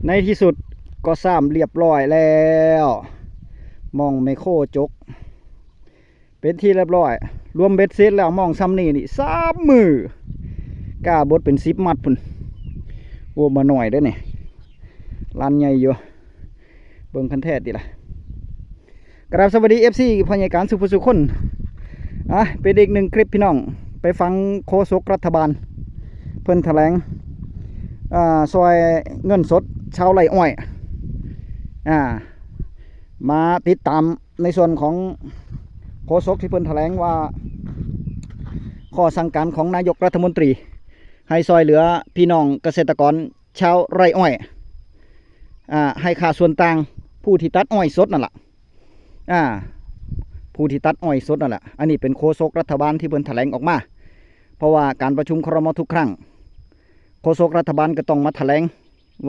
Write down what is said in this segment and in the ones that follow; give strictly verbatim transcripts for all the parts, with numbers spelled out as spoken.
ในที่สุดก็ซ่อมเรียบร้อยแล้ว หม่องแมคโครจก เป็นที่เรียบร้อย รวมเบ็ดเสร็จแล้วหม่องซ่ำนี่นี่สามมื้อ กล้าบดเป็นสิบมัดพุ้น โอ้ บ่น้อยเด้อนี่ ลันใหญ่อยู่ เบิ่งคันแท้ติล่ะ กราบสวัสดี เอฟซี พ่อใหญ่การสุภุสุคน อ่ะ เป็นอีกหนึ่งคลิปพี่น้อง ไปฟังโฆษกรัฐบาล เพิ่นแถลง อ่า ซอยเงินสดชาวไร่อ้อย อ่า มาติดตามในส่วนของโฆษกที่เพิ่นแถลงว่า ข้อสั่งการของนายกรัฐมนตรี ให้ซอยเหลือพี่น้องเกษตรกรชาวไร่อ้อย อ่า ให้ค่าส่วนต่างผู้ที่ตัดอ้อยสดนั่นล่ะ อ่า ผู้ที่ตัดอ้อยสดนั่นแหละ อันนี้เป็นโฆษกรัฐบาลที่เพิ่นแถลงออกมา เพราะว่าการประชุม ครม. ทุกครั้ง โฆษกรัฐบาลก็ต้องมาแถลง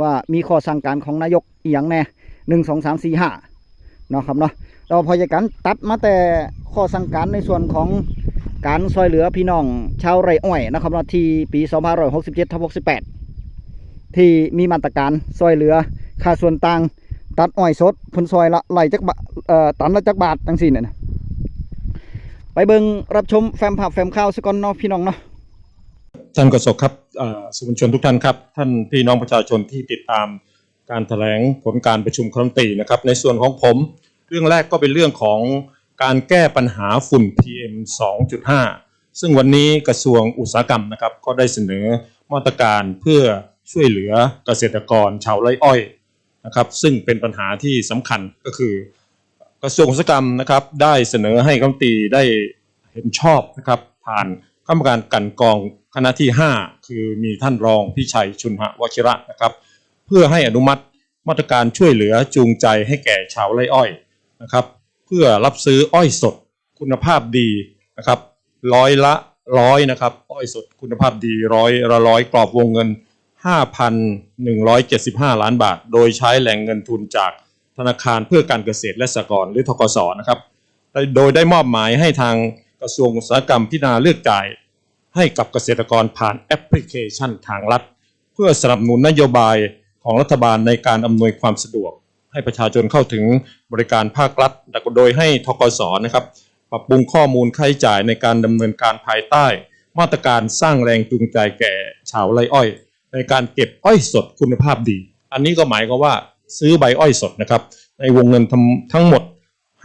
ว่ามีข้อสั่งการของนายกอีหยังแน่ หนึ่ง สอง สาม สี่ ห้า เนาะครับเนาะ เราพอจะกันตัดมาแต่ข้อสั่งการในส่วนของการซอยเหลือพี่น้องชาวไร่อ้อยนะครับเนาะ ที่ปี สองพันห้าร้อยหกสิบเจ็ดทับหกสิบแปด ที่มีมาตรการซอยเหลือค่าส่วนต่างตัดอ้อยสด เพิ่นซอยละไร่จักบาท เอ่อ ตันละจักบาทจังซี่เนี่ยนะ ไปเบิ่งรับชมแฟ้มภาพแฟ้มข่าวซะก่อนเนาะพี่น้องเนาะ ท่านโฆษกครับ เอ่อ สื่อมวลชนทุกท่านครับ ท่านพี่น้องประชาชนที่ติดตามการแถลงผลการประชุมคณะรัฐมนตรีนะครับ ในส่วนของผม เรื่องแรกก็เป็นเรื่องของการแก้ปัญหาฝุ่น พีเอ็ม สองจุดห้า ซึ่งวันนี้กระทรวงอุตสาหกรรมนะครับ ก็ได้เสนอมาตรการเพื่อช่วยเหลือเกษตรกรชาวไร่อ้อยนะครับ ซึ่งเป็นปัญหาที่สำคัญก็คือ กระทรวงอุตสาหกรรมนะครับ ได้เสนอให้คณะรัฐมนตรีได้เห็นชอบนะครับ ผ่านคณะกรรมการกลั่นกรองคณะที่ ห้า คือมีท่านรองพิชัย ชุนหวชิระนะครับ เพื่อให้อนุมัติมาตรการช่วยเหลือจูงใจให้แก่ชาวไร่อ้อยนะครับ เพื่อรับซื้ออ้อยสดคุณภาพดีนะครับ ร้อยละร้อยนะครับ อ้อยสดคุณภาพดีร้อยละร้อย กรอบวงเงิน ห้าพันหนึ่งร้อยเจ็ดสิบห้า ล้านบาท โดยใช้แหล่งเงินทุนจากธนาคารเพื่อการเกษตรและสหกรณ์ หรือ ธกส นะครับ โดยได้มอบหมายให้ทางกระทรวงอุตสาหกรรมพิจารณาเลือกจ่ายให้กับเกษตรกรผ่านแอปพลิเคชันทางลัด เพื่อสนับสนุนนโยบายของรัฐบาลในการอำนวยความสะดวกให้ประชาชนเข้าถึงบริการภาครัฐ โดยให้ ธกส นะครับ ปรับปรุงข้อมูลค่าใช้จ่ายในการดำเนินการภายใต้มาตรการสร้างแรงจูงใจแก่ชาวไร่อ้อย ในการเก็บอ้อยสดคุณภาพดี อันนี้ก็หมายความว่าซื้อใบอ้อยสดนะครับ ในวงเงินทั้งทั้งหมด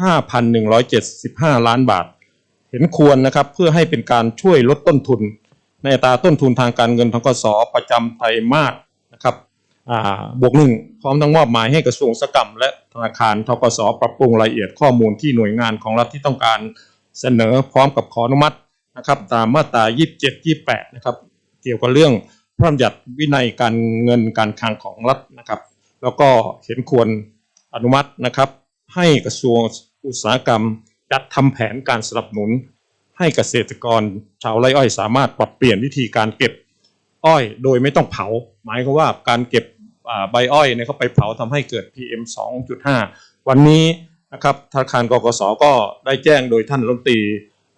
ห้าพันหนึ่งร้อยเจ็ดสิบห้า ล้านบาท เห็นควรนะครับ เพื่อให้เป็นการช่วยลดต้นทุน ในอัตราต้นทุนทางการเงิน ธกส ประจำไตรมาสนะครับ อ่า บวกหนึ่ง พร้อมทั้งมอบหมายให้กระทรวงอุตสาหกรรม และธนาคาร ธกส ปรับปรุงรายละเอียดข้อมูลที่หน่วยงานของรัฐที่ต้องการเสนอ พร้อมกับขออนุมัตินะครับ ตามมาตรา ยี่สิบเจ็ด ยี่สิบแปด นะครับ เกี่ยวกับเรื่องพระราชบัญญัติวินัยการเงินการคลังของรัฐนะครับ แล้วก็เห็นควรอนุมัตินะครับ ให้กระทรวงอุตสาหกรรมจัดทำแผนการสนับสนุน ให้เกษตรกรชาวไร่อ้อยสามารถปรับเปลี่ยนวิธีการเก็บอ้อยโดยไม่ต้องเผา หมายความว่าการเก็บ อ่า ใบอ้อยเนี่ยเขาไปเผาทำให้เกิด พีเอ็ม สองจุดห้า วันนี้นะครับ ธนาคาร กกส ก็ได้แจ้งโดยท่านรัฐมนตรี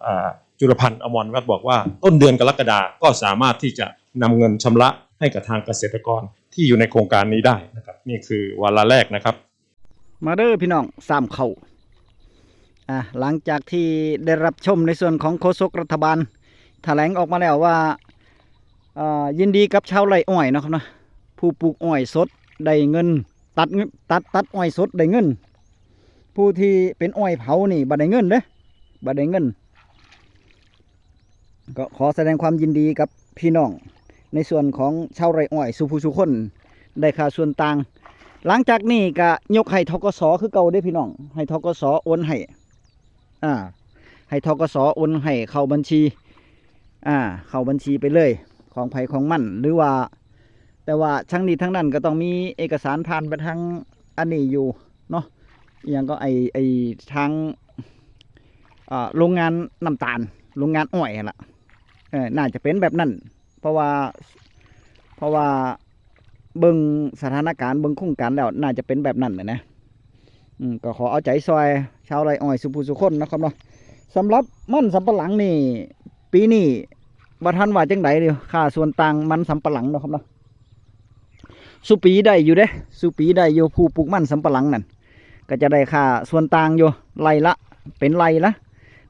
อ่า จุลพันธ์ อมรวิวัฒน์ บอกว่าต้นเดือนกรกฎาคมก็สามารถที่จะนำเงินชำระให้กับทางเกษตรกรที่อยู่ในโครงการนี้ได้นะครับ นี่คือวาระแรกนะครับ มาเด้อพี่น้อง สามเข้า อ่ะ หลังจากที่ได้รับชมในส่วนของโฆษกรัฐบาล แถลงออกมาแล้วว่า เอ่อ ยินดีกับชาวไร่อ้อยเนาะครับเนาะ ผู้ปลูกอ้อยสดได้เงิน ตัดเงิน ตัด ตัดอ้อยสดได้เงิน ผู้ที่เป็นอ้อยเผานี่บ่ได้เงินเด้ บ่ได้เงิน ก็ขอแสดงความยินดีกับพี่น้อง ในส่วนของชาวไร่อ้อยสู่ผู้สู่คน ได้ค่าส่วนต่าง หลังจากนี้ก็ยกให้ ธกส คือเก่าเด้พี่น้อง ให้ ธกส โอนให้ อ่า ให้ ธกส โอนให้เข้าบัญชี อ่า เข้าบัญชีไปเลย ของไผของมัน หรือว่า แต่ว่าทั้งนี้ทั้งนั้นก็ต้องมีเอกสารผ่านไปทางอันนี้อยู่เนาะ อหย่างก็ไอ้ ไอ้ทาง อ่า โรงงานน้ำตาล โรงงานอ้อยหั่นล่ะ เออ น่าจะเป็นแบบนั้น เพราะว่า เพราะว่าเบิ่งสถานการณ์ เบิ่งโครงการแล้ว น่าจะเป็นแบบนั้นแหละนะ อืม ก็ขอเอาใจซอยชาวไร่อ้อยสู่ผู้สู่คนนะครับเนาะ สำหรับมันสำปะหลังนี่ ปีนี้บ่ทันว่าจังใดเด้อ ค่าส่วนต่างมันสำปะหลังเนาะครับเนาะ สุปีได้อยู่เด้ สุปีได้อยู่ ผู้ปลูกมันสำปะหลังนั่น ก็จะได้ค่าส่วนต่างอยู่ ไร่ละ เป็นไร่ละ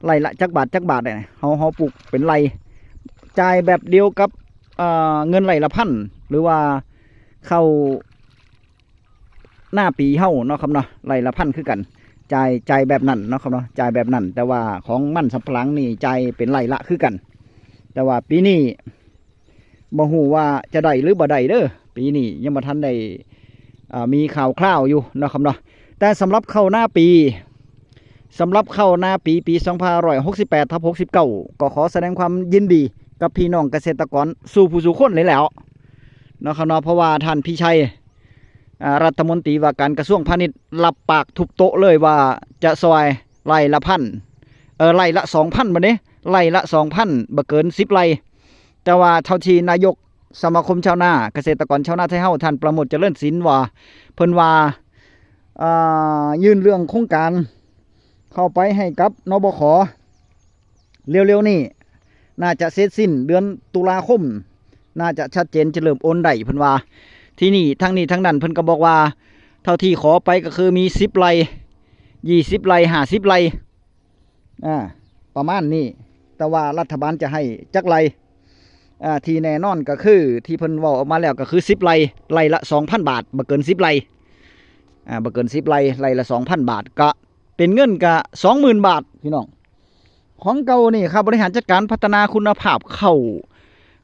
ไร่ละจักบาทจักบาทเนี่ย เฮา เฮาปลูกเป็นไร่ จ่ายแบบเดียวกับ เอ่อ เงินไร่ละพัน หรือว่าข้าวนาปีเฮาเนาะครับเนาะ ไร่ละพันคือกัน จ่าย จ่ายแบบนั้นเนาะครับเนาะ จ่ายแบบนั้น แต่ว่าของมันสำปะหลังนี่จ่ายเป็นไร่ละคือกัน แต่ว่าปีนี้ บ่ฮู้ว่าจะได้หรือบ่ได้เด้อ ปีนี้ยังบ่ทันได้ อ่า มีข่าวคราวอยู่เนาะครับเนาะ แต่สำหรับข้าวนาปี สำหรับข้าวนาปี ปีสองพันห้าร้อยหกสิบแปดทับหกสิบเก้า ก็ขอแสดงความยินดีกับพี่น้องเกษตรกรสู่ผู้สู่คนเลยแหล้วเนาะครับเนาะ เพราะว่าท่านพิชัย อ่า รัฐมนตรีว่าการกระทรวงพาณิชย์รับปากทุบโต๊ะเลยว่าจะซอยไร่ละพัน เออ ไร่ละสองพัน บัดนี้ ไร่ละสองพัน บ่เกินสิบไร่ แต่ว่าเท่าที่นายกสมาคมชาวนา เกษตรกรชาวนาไทยเฮา ท่านประโมทเจริญศิลป์ว่า เพิ่นว่า อ่า ยื่นเรื่องโครงการเข้าไปให้กับ นบข เร็วๆนี้ น่าจะเสร็จสิ้นเดือนตุลาคม น่าจะชัดเจน จะเริ่มโอนได้ เพิ่นว่า ที่นี่ทั้งนี้ทั้งนั้น เพิ่นก็บอกว่า เท่าที่ขอไปก็คือมีสิบไร่ ยี่สิบไร่ ห้าสิบไร่ อ่า ประมาณนี้ แต่ว่ารัฐบาลจะให้จักไร่ อ่า ที่แน่นอนก็คือที่เพิ่นเว้าออกมาแล้วก็คือสิบไร่ ไร่ละสองพันบาท บ่เกินสิบไร่ อ่า บ่เกินสิบไร่ ไร่ละสองพันบาท ก็เป็นเงินก็สองหมื่นบาท พี่น้อง ของเก่านี่ ค่าบริหารจัดการพัฒนาคุณภาพข้าว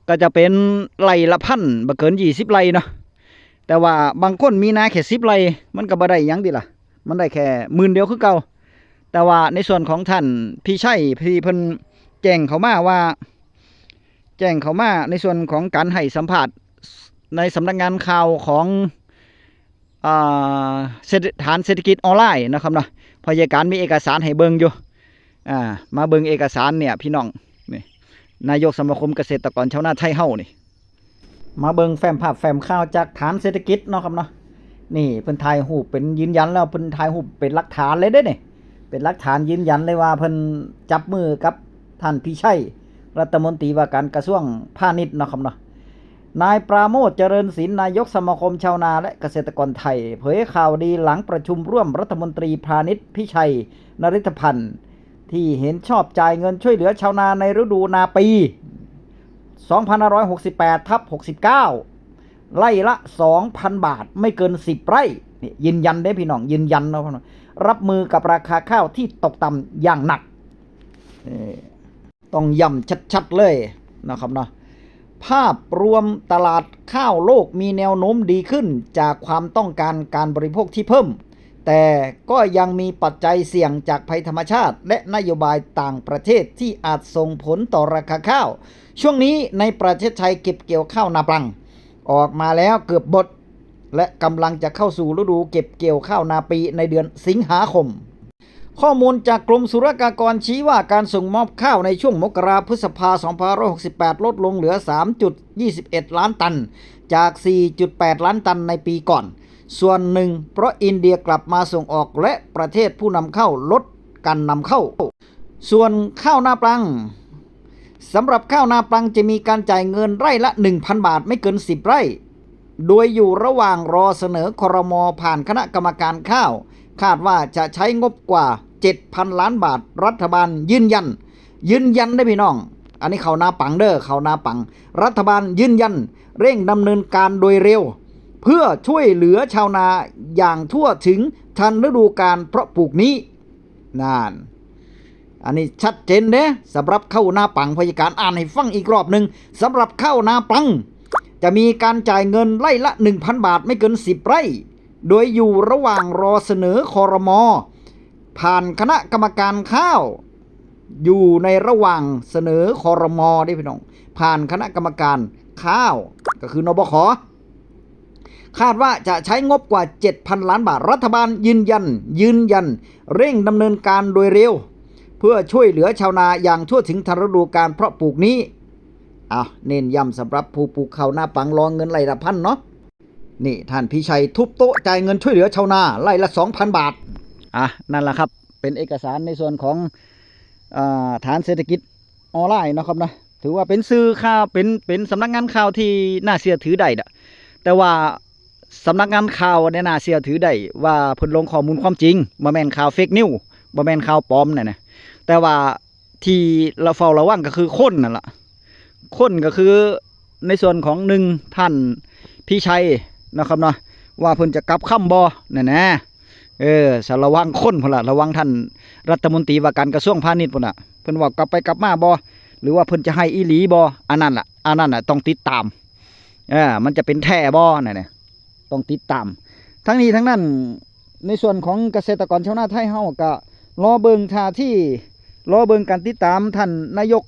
ก็จะเป็นไร่ละพัน บ่เกินยี่สิบไร่เนาะ แต่ว่าบางคนมีนาแค่สิบไร่ มันก็บ่ได้หยังติล่ะ มันได้แค่หมื่นเดียวคือเก่า แต่ว่าในส่วนของท่านพิชัยที่เพิ่นแจ้งเข้ามาว่า แจ้งเข้ามาในส่วนของการให้สัมภาษณ์ในสำนักงานข่าวของ อ่า เศรษฐ- ฐานเศรษฐกิจออนไลน์นะครับเนาะ พยาการมีเอกสารให้เบิ่งอยู่ อ่า มาเบิ่งเอกสารเนี่ยพี่น้อง นี่ นายกสมาคมเกษตรกรชาวนาไทยเฮานี่ มาเบิ่งแฟ้มภาพแฟ้มข่าวจากฐานเศรษฐกิจเนาะครับเนาะ นี่เพิ่นถ่ายรูปเป็นยืนยันแล้ว เพิ่นถ่ายรูปเป็นหลักฐานเลยเด้นี่ เป็นหลักฐานยืนยันเลยว่าเพิ่นจับมือกับท่านพิชัย รัฐมนตรีว่าการกระทรวงพาณิชย์เนาะครับเนาะ นายปราโมช เจริญศิลป์ นายกสมาคมชาวนาและเกษตรกรไทย เผยข่าวดีหลังประชุมร่วมรัฐมนตรีพาณิชย์พิชัย นฤทธพันธ์ ที่เห็นชอบจ่ายเงินช่วยเหลือชาวนาในฤดูนาปี สองพันห้าร้อยหกสิบแปดทับหกสิบเก้า ไร่ละ สองพันบาท ไม่เกินสิบไร่ นี่ยืนยันเด้พี่น้อง ยืนยันเนาะ รับมือกับราคาข้าวที่ตกต่ำอย่างหนัก นี่ต้องย้ำชัดๆเลยนะครับเนาะ ภาพรวมตลาดข้าวโลกมีแนวโน้มดีขึ้นจากความต้องการการบริโภคที่เพิ่ม แต่ก็ยังมีปัจจัยเสี่ยงจากภัยธรรมชาติ และนโยบายต่างประเทศที่อาจส่งผลต่อราคาข้าว ช่วงนี้ในประเทศไทยเก็บเกี่ยวข้าวนาปลัง ออกมาแล้วเกือบหมด และกำลังจะเข้าสู่ฤดูเก็บเกี่ยวข้าวนาปีในเดือนสิงหาคม ข้อมูลจากกรมศุลกากรชี้ว่าการส่งมอบข้าวในช่วงมกราพฤษภา สองพันห้าร้อยหกสิบแปด ลดลงเหลือ สามจุดยี่สิบเอ็ดล้านตัน จาก สี่จุดแปดล้านตันในปีก่อน ส่วนหนึ่งเพราะอินเดียกลับมาส่งออกและประเทศผู้นำเข้าลดการนำเข้า ส่วนข้าวนาปลัง สำหรับข้าวนาปลังจะมีการจ่ายเงินไร่ละ หนึ่งพันบาท ไม่เกินสิบไร่ โดยอยู่ระหว่างรอเสนอครม.ผ่านคณะกรรมการข้าว คาดว่าจะใช้งบกว่า เจ็ดพันล้านบาท รัฐบาลยืนยัน ยืนยันได้พี่น้อง อันนี้ข้าวนาปลังเด้อ ข้าวนาปลัง รัฐบาลยืนยัน เร่งดำเนินการโดยเร็ว เพื่อช่วยเหลือชาวนาอย่างทั่วถึงทันฤดูกาลเพราะปลูกนี้ นั่น อันนี้ชัดเจนเด้ สำหรับข้าวนาปลัง พยาการอ่านให้ฟังอีกรอบหนึ่ง สำหรับข้าวนาปลัง จะมีการจ่ายเงินไร่ละ หนึ่งพันบาท ไม่เกินสิบไร่ โดยอยู่ระหว่างรอเสนอครม.ผ่านคณะกรรมการข้าว อยู่ในระหว่างเสนอครม.ได้พี่น้อง ผ่านคณะกรรมการข้าว ก็คือ นบข. คาดว่าจะใช้งบกว่า เจ็ดพันล้านบาท รัฐบาลยืนยัน ยืนยัน เร่งดำเนินการโดยเร็ว เพื่อช่วยเหลือชาวนาอย่างทั่วถึงทันฤดูกาลเพราะปลูกนี้ อ่ะ เน้นย้ำสำหรับผู้ปลูกข้าวนาปลัง รอเงินไร่ละพันเนาะ นี่ท่านพิชัยทุบโต๊ะจ่ายเงินช่วยเหลือชาวนาไร่ละ สองพันบาท อ่ะ นั่นแหละครับ เป็นเอกสารในส่วนของ อ่า ฐานเศรษฐกิจออนไลน์เนาะครับเนาะ ถือว่าเป็นสื่อข่าว เป็น เป็นสำนักงานข่าวที่น่าเชื่อถือได้ดะ แต่ว่า สำนักงานข่าวเนี่ยน่าเชื่อถือได้ว่าเพิ่นลงข้อมูลความจริง บ่แม่นข่าวเฟกนิวส์ บ่แม่นข่าวปลอมนั่นนะ แต่ว่าที่เราเฝ้าระวังก็คือคนนั่นล่ะ คนก็คือในส่วนของหนึ่งท่านพิชัยนะครับเนาะ ว่าเพิ่นจะกลับคำบ่นั่นนะ เออ สะระวังคนพุ่นล่ะ ระวังท่านรัฐมนตรีว่าการกระทรวงพาณิชย์พุ่นน่ะ เพิ่นว่ากลับไปกลับมาบ่ หรือว่าเพิ่นจะให้อีหลีบ่ อันนั้นล่ะ อันนั้นน่ะต้องติดตาม เออ มันจะเป็นแท้บ่นั่นน่ะ ต้องติดตาม ทั้งนี้ทั้งนั้น ในส่วนของเกษตรกรชาวนาไทยเฮาก็รอเบิ่งท่าที รอเบิ่งการติดตามท่านนายก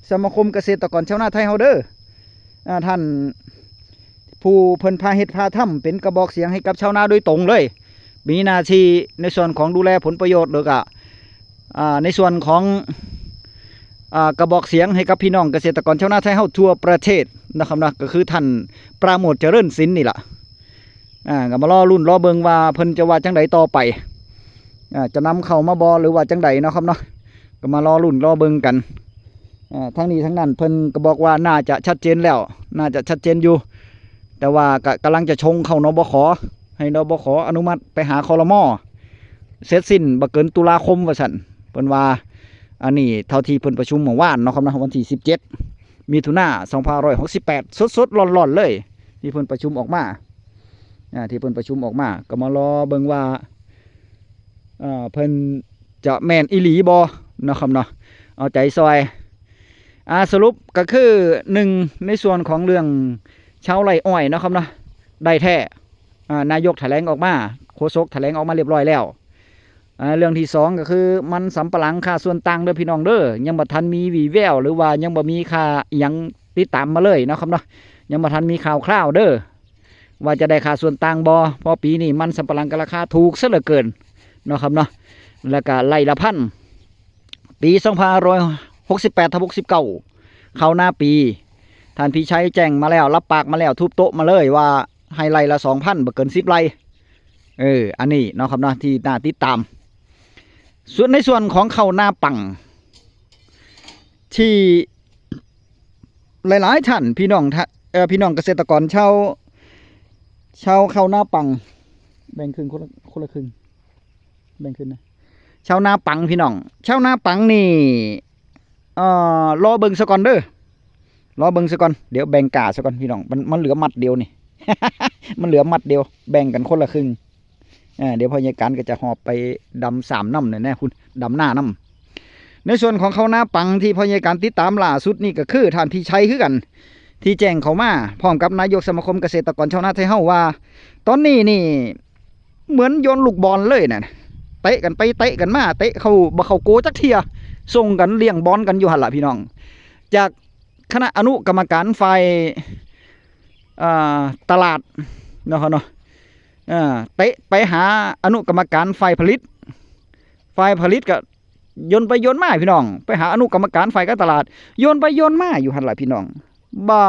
สมาคมเกษตรกรชาวนาไทยเฮาเด้อ อ่า ท่านผู้เพิ่นพาเฮ็ดพาทำเป็นกระบอกเสียงให้กับชาวนาโดยตรงเลย มีหน้าที่ในส่วนของดูแลผลประโยชน์ หรือก็ อ่า ในส่วนของ อ่า กระบอกเสียงให้กับพี่น้องเกษตรกรชาวนาไทยเฮาทั่วประเทศนะครับนะ ก็คือท่านปราโมชย์เจริญศิลป์นี่ล่ะ อ่า ก็มารอลุ้นรอเบิ่งว่าเพิ่นจะว่าจังใดต่อไป อ่า จะนำเข้ามาบ่หรือว่าจังใดเนาะครับเนาะ ก็มารอลุ้นรอเบิ่งกัน อ่า ทั้งนี้ทั้งนั้นเพิ่นก็บอกว่าน่าจะชัดเจนแล้ว น่าจะชัดเจนอยู่ แต่ว่าก็กำลังจะชงเข้า นบข ให้ นบข อนุมัติไปหา ครม. เสร็จสิ้นบ่เกินตุลาคมว่าซั่น เพิ่นว่า อันนี้เท่าที่เพิ่นประชุมเมื่อวานเนาะครับเนาะ วันที่สิบเจ็ด มิถุนา สองพันห้าร้อยหกสิบแปด สดๆ ร้อนๆ เลย ที่เพิ่นประชุมออกมา อ่า ที่เพิ่นประชุมออกมา ก็มารอเบิ่งว่า เอ่อ เพิ่นจะแม่นอีหลีบ่เนาะครับเนาะ เอาใจซอย อ่า สรุปก็คือ หนึ่ง ในส่วนของเรื่องชาวไร่อ้อยเนาะครับเนาะ ได้แท้ อ่า นายกแถลงออกมา โฆษกแถลงออกมาเรียบร้อยแล้ว อ่า เรื่องที่สองก็คือมันสำปะหลังค่าส่วนต่างเด้อพี่น้องเด้อ ยังบ่ทันมีวีแวว หรือว่ายังบ่มีค่าอิหยังติดตามมาเลยเนาะครับเนาะ ยังบ่ทันมีข่าวคราวเด้อ ว่าจะได้ค่าส่วนต่างบ่ เพราะปีนี้มันสำปะหลังก็ราคาถูกซะเหลือเกินเนาะครับเนาะ แล้วก็ไร่ละพัน ปี สองพันห้าร้อยหกสิบแปด ทับ หกสิบเก้า เข้านาปี ท่านพิชัยแจ้งมาแล้ว รับปากมาแล้ว ทุบโต๊ะมาเลยว่าให้ไร่ละ สองพัน บ่เกิน สิบ ไร่ เออ อันนี้เนาะครับเนาะ ที่น่าติดตาม ส่วนในส่วนของข้าวนาปัง ที่หลายๆ ท่าน พี่น้องท่า- เอ่อ พี่น้องเกษตรกรชาว ชาวข้าวนาปัง แบ่งครึ่ง คนละ คนละครึ่ง แบ่งครึ่งนะ ชาวนาปังพี่น้อง ชาวนาปังนี่ เอ่อ รอเบิ่งซะก่อนเด้อ รอเบิ่งซะก่อน เดี๋ยวแบ่งก้าซะก่อนพี่น้อง มัน มันเหลือมัดเดียวนี่ มันเหลือมัดเดียว แบ่งกันคนละครึ่ง อ่า เดี๋ยวพ่อใหญ่การก็จะหอบไปดำสามน้ำเนี่ยนะคุณ ดำหน้าน้ำ ในส่วนของข้าวนาปังที่พ่อใหญ่การติดตามล่าสุดนี่ก็คือท่านพิชัยคือกัน ที่แจ้งเข้ามาพร้อมกับนายกสมาคมเกษตรกรชาวนาไทยเฮาว่า ตอนนี้นี่เหมือนโยนลูกบอลเลยนะ เตะกันไปเตะกันมา เตะเข้าบ่เข้าโกจักเทื่อ ส่งกันเลี้ยงบอลกันอยู่หั่นล่ะพี่น้อง จากคณะอนุกรรมการฝ่าย อ่า ตลาดเนาะครับเนาะ อ่า เตะไปหาอนุกรรมการฝ่ายผลิต ฝ่ายผลิตก็โยนไปโยนมาพี่น้อง ไปหาอนุกรรมการฝ่ายการตลาด โยนไปโยนมาอยู่หั่นล่ะพี่น้อง บ่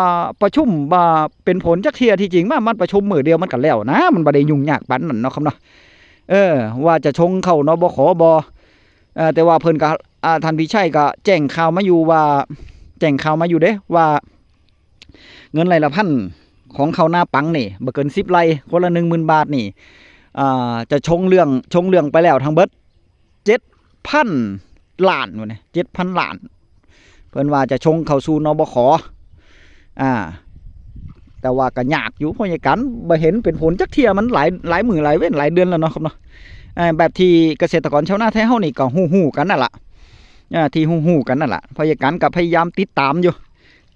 ประชุม บ่เป็นผลจักเทื่อ ที่จริงมามันประชุมมื้อเดียวมันก็แล้วนะ มันบ่ได้ยุ่งยากปานนั้นเนาะครับเนาะ เออ ว่าจะชงเข้า นบข บ่ เอ่อ แต่ว่าเพิ่นก็ อ่า ท่านพิชัยก็แจ้งข่าวมาอยู่ว่า แจ้งข่าวมาอยู่เด้ว่า เงินไร่ละพันของข้าวนาปังนี่ บ่เกิน สิบ ไร่ คนละ หนึ่งหมื่น บาทนี่ อ่า จะชงเรื่อง ชงเรื่องไปแล้วทั้งเบิด เจ็ดพัน ล้าน ว่านี่ เจ็ดพัน ล้าน เพิ่นว่าจะชงเข้าสู่ นบข อ่า แต่ว่าก็ยากอยู่ เพราะหยังกัน บ่เห็นเป็นผลจักเทื่อ มันหลาย หลายมื้อหลายเว็นหลายเดือนแล้วเนาะครับเนาะ อ่า แบบที่เกษตรกรชาวนาไทยเฮานี่ก็ฮู้ๆ กันนั่นล่ะ อ่า ที่ฮู้ๆ กันนั่นล่ะ พ่อใหญ่การก็พยายามติดตามอยู่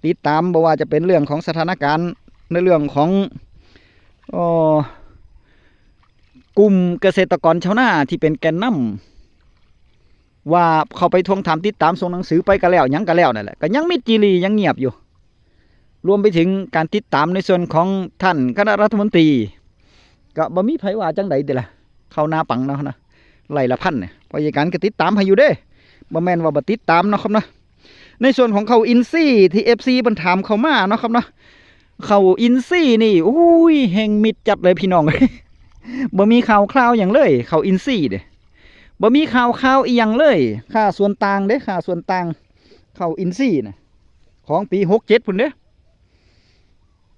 ติดตาม บ่ว่าจะเป็นเรื่องของสถานการณ์ ในเรื่องของ เอ่อ กลุ่มเกษตรกรชาวนาที่เป็นแกนนำ ว่าเข้าไปทวงถามติดตาม ส่งหนังสือไปก็แล้ว หยังก็แล้วนั่นแหละ ก็ยังมิดจีรี ยังเงียบอยู่ รวมไปถึงการติดตามในส่วนของท่านคณะรัฐมนตรี ก็บ่มีไผว่าจังใดเด้ล่ะ ข้าวนาปังเนาะนะ ไร่ละพันเนี่ย พ่อใหญ่การก็ติดตามให้อยู่เด้ บ่แม่นว่าบ่ติดตามเนาะครับเนาะ ในส่วนของข้าวอินทรีย์ที่ เอฟซี เพิ่นถามเข้ามาเนาะครับเนาะ ข้าวอินทรีย์นี่ อุ้ย แฮงมิดจัดเลยพี่น้อง บ่มีข่าวคราวหยังเลย ข้าวอินทรีย์เด้ บ่มีข่าวคราวอีหยังเลย ค่าส่วนต่างเด้ ค่าส่วนต่าง ข้าวอินทรีย์น่ะ ของปี หกเจ็ด พุ้นเด้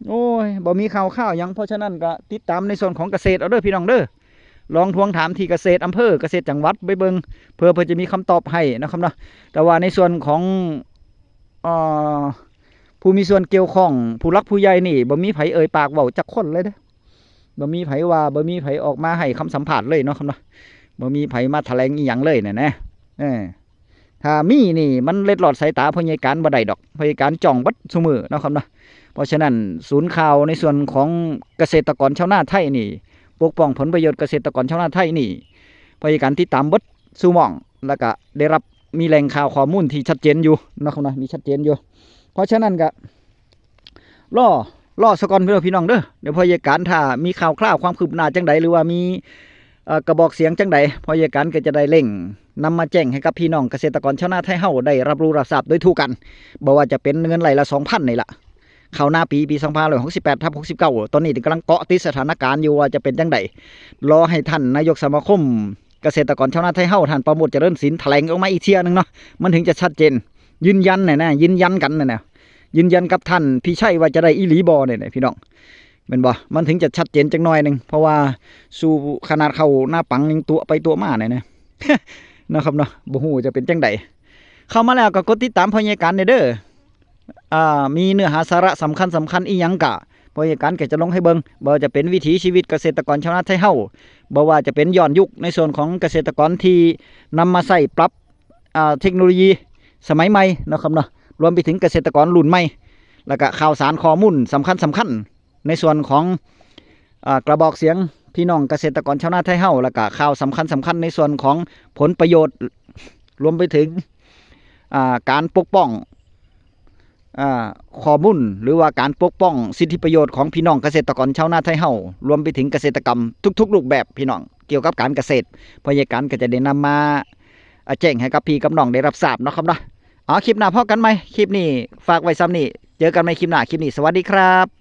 โอ้ย บ่มีข่าวข่าวหยัง เพราะฉะนั้นก็ติดตามในส่วนของเกษตรเอาเด้อพี่น้องเด้อ ลองทวงถามที่เกษตรอำเภอ เกษตรจังหวัดไปเบิ่ง เพื่อเพิ่นจะมีคำตอบให้นะครับเนาะ แต่ว่าในส่วนของ เอ่อ ผู้มีส่วนเกี่ยวข้อง ผู้หลักผู้ใหญ่นี่ บ่มีไผเอ่ยปากเว้าจักคนเลยเด้อ บ่มีไผว่า บ่มีไผออกมาให้คำสัมภาษณ์เลยเนาะครับเนาะ บ่มีไผมาแถลงอีหยังเลยเนี่ยนะ เออ ถ้ามีนี่มันเล็ดลอดสายตาพ่อใหญ่การบ่ได้ดอก พ่อใหญ่การจ้องเบิดซุมื้อเนาะครับเนาะ เพราะฉะนั้นศูนย์ข่าวในส่วนของเกษตรกรชาวนาไทยนี่ ปกป้องผลประโยชน์เกษตรกรชาวนาไทยนี่ พ่อใหญ่การติดตามเบิดซุหม่อง แล้วก็ได้รับ มีแหล่งข่าวข้อมูลที่ชัดเจนอยู่เนาะครับเนาะ มีชัดเจนอยู่ เพราะฉะนั้นก็ รอ รอซะก่อนเด้อพี่น้องเด้อ เดี๋ยวพ่อใหญ่การถ้ามีข่าวคราวความคืบหน้าจังใด หรือว่ามี เอ่อ กระบอกเสียงจังใด พ่อใหญ่การก็จะได้เร่งนำมาแจ้งให้กับพี่น้องเกษตรกรชาวนาไทยเฮาได้รับรู้รับทราบโดยทั่วกัน บ่ว่าจะเป็นเงินไร่ละสองพันนี่ล่ะ เข้านาปี ปีสองพันห้าร้อยหกสิบแปดทับหกสิบเก้า ตอนนี้กำลังเกาะติดสถานการณ์อยู่ว่าจะเป็นจังใด รอให้ท่านนายกสมาคมเกษตรกรชาวนาไทยเฮา ท่านประโมทเจริญศิลป์แถลงออกมาอีกเทื่อหนึ่งเนาะ มันถึงจะชัดเจน ยืนยันน่ะนะ ยืนยันกันน่ะนะ ยืนยันกับท่านพิชัยว่าจะได้อีหลีบ่เนี่ยนะพี่น้อง แม่นบ่ มันถึงจะชัดเจนจักหน่อยหนึ่ง เพราะว่าสู่ขนาดเข้าหน้าปังยังตั๋วไปตั๋วมาเนี่ยนะ นะครับเนาะ บ่ฮู้จะเป็นจังใด เข้ามาแล้วก็กดติดตามพ่อใหญ่การเนี่ยเด้อ อ่า มีเนื้อหาสาระสำคัญสำคัญอีหยังกะ พ่อใหญ่การก็จะลงให้เบิ่ง บ่ว่าจะเป็นวิถีชีวิตเกษตรกรชาวนาไทยเฮา บ่ว่าจะเป็นย้อนยุคในส่วนของเกษตรกรที่นำมาใช้ปรับ อ่า เทคโนโลยีสมัยใหม่เนาะครับเนาะ รวมไปถึงเกษตรกรรุ่นใหม่ แล้วก็ข่าวสารข้อมูลสำคัญสำคัญในส่วนของ อ่า กระบอกเสียงพี่น้องเกษตรกรชาวนาไทยเฮา แล้วก็ข่าวสำคัญสำคัญในส่วนของผลประโยชน์ รวมไปถึง อ่า การปกป้อง อ่า ข้อมูล หรือว่าการปกป้องสิทธิประโยชน์ของพี่น้องเกษตรกรชาวนาไทยเฮา รวมไปถึงเกษตรกรรมทุกๆรูปแบบพี่น้อง เกี่ยวกับการเกษตร พ่อใหญ่การก็จะได้นำมา อ่า แจ้งให้กับพี่กับน้องได้รับทราบเนาะครับเนาะ เอา คลิปหน้าพบกันใหม่ คลิปนี้ฝากไว้ส่ำนี้ เจอกันใหม่คลิปหน้า คลิปนี้สวัสดีครับ